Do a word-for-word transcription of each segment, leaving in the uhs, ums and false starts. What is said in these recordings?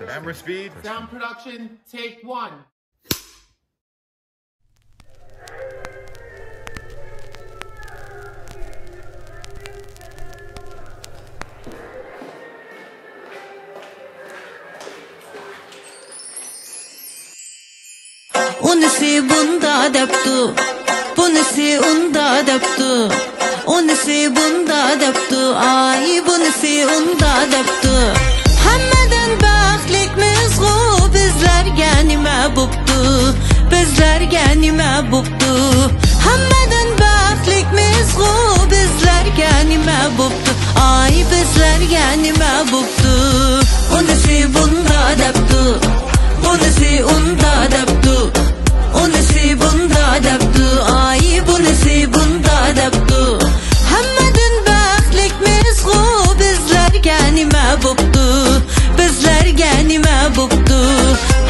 Camera speed. Sound production, take one. ئۇنىسى بۇندا دەپتۇ، بۇنىسى ئۇندا دەپتۇ، ئۇنىسى بۇندا دەپتۇ، ئاي، بۇنىسى ئۇندا دەپتۇ. ھەممىدىن بەختلىكمىزغۇ، بىزلەرگە نېمە بوپتۇ، بىزلەرگە نېمە بوپتۇ؟ ھەممىدىن بەختلىكمىزغۇ، بىزلەرگە نېمە بوپتۇ؟ ئاي، بىزلەرگە نېمە بوپتۇ؟ ئۇنىسى بۇندا دەپتۇ، بۇنىسى ئۇندا دەپتۇ، ئۇنىسى بۇندا دەپتۇ، ئاي، بۇنىسى بۇندا دەپتۇ. ھەممىدىن بەختلىكمىزغۇ، بىزلەرگە نېمە بوپتۇ؟ بىزلەرگە نېمە بوپتۇ؟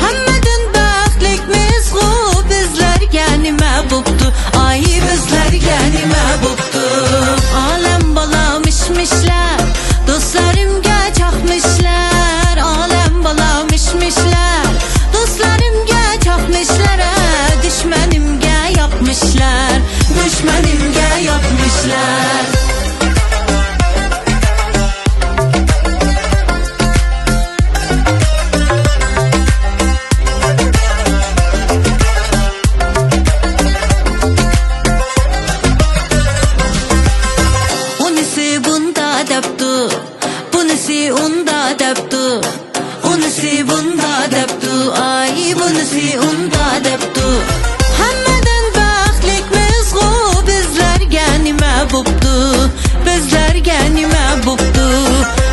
ھەممىدىن بەختلىكمىزغۇ، بىزلەرگە نېمە بوپتۇ؟ ئاي، بىزلەرگە نېمە بوپتۇ؟ ئالەم بالا مىش-مىشلار، دوستلىرىمگە چاقمىشلار. ئالەم بالا مىش-مىشلار، دوستلىرىمگە چاقمىشلار. دۈشمىنىمگە ياقمىشلار، دۈشمىنىمگە ياقمىشلار. ئۇنىسى بۇندا دەپتۇ، بۇنىسى ئۇندا دەپتۇ، ئۇنىسى بۇندا دەپتۇ، ئاي، بۇنىسى ئۇندا دەپتۇ. ھەممىدىن بەختلىكمىزغۇ، بىزلەرگە نېمە بوپتۇ؟ بىزلەرگە نېمە بوپتۇ؟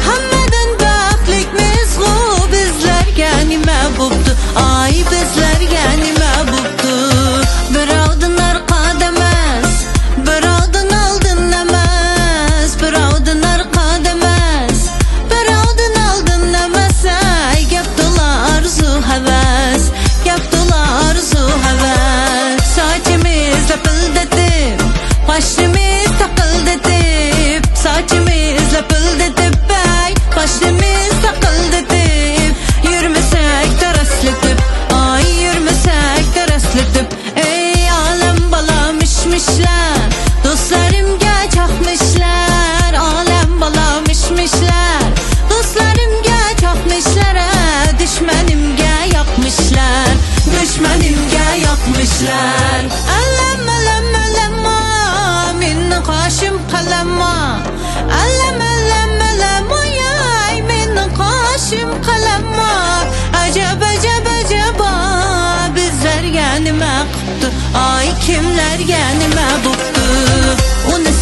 ھەممىدىن بەختلىكمىزغۇ، بىزلەرگە نېمە بوپتۇ؟ ئاي، بىزلەرگە نېمە بوپتۇ؟ بىراۋدىن ئارقا دەمەس، بىراۋدىن ئالدىن ئەمەس، بىراۋدىن ئارقا دەمەس، بىراۋدىن ئالدىن ئەمەس. ئەي، گەپ تولا ئارزۇ ھەۋەس، گەپ تولا ئارزۇ ھەۋەس. ساچىمىز لەپىلدىتىپ، باشلىرىمىز تاقىلدىتىپ، ساچىمىز لەپىلدىتىپ، ئەي، باشلىرىمىز تاقىلدىتىپ، يۈرمىسەك تەرەسلىتىپ، ئاي، يۈرمىسەك تەرەسلىتىپ. ئەي، ئالەم بالا مىش-مىشلار، دوستلىرىمگە چاقمىشلار. ئالەم بالا مىش-مىشلار، دوستلىرىمگە چاقمىشلار. دۈشمىنىمگە ياقمىشلار، دۈشمىنىمگە ياقمىشلار. ئەلەم، ئەلەم، ئەلەم، مېنىڭ قاشىم قەلەم. ئەلەم، ئەلەم، ئەلەم، ئاي، مېنىڭ قاشىم قەلەم. ئەجەب، ئەجەب، ئەجەبا، بىزلەرگە نېمە قىپتۇ؟ ئاي، كىملەرگە نېمە بوپتۇ؟ ئۇنى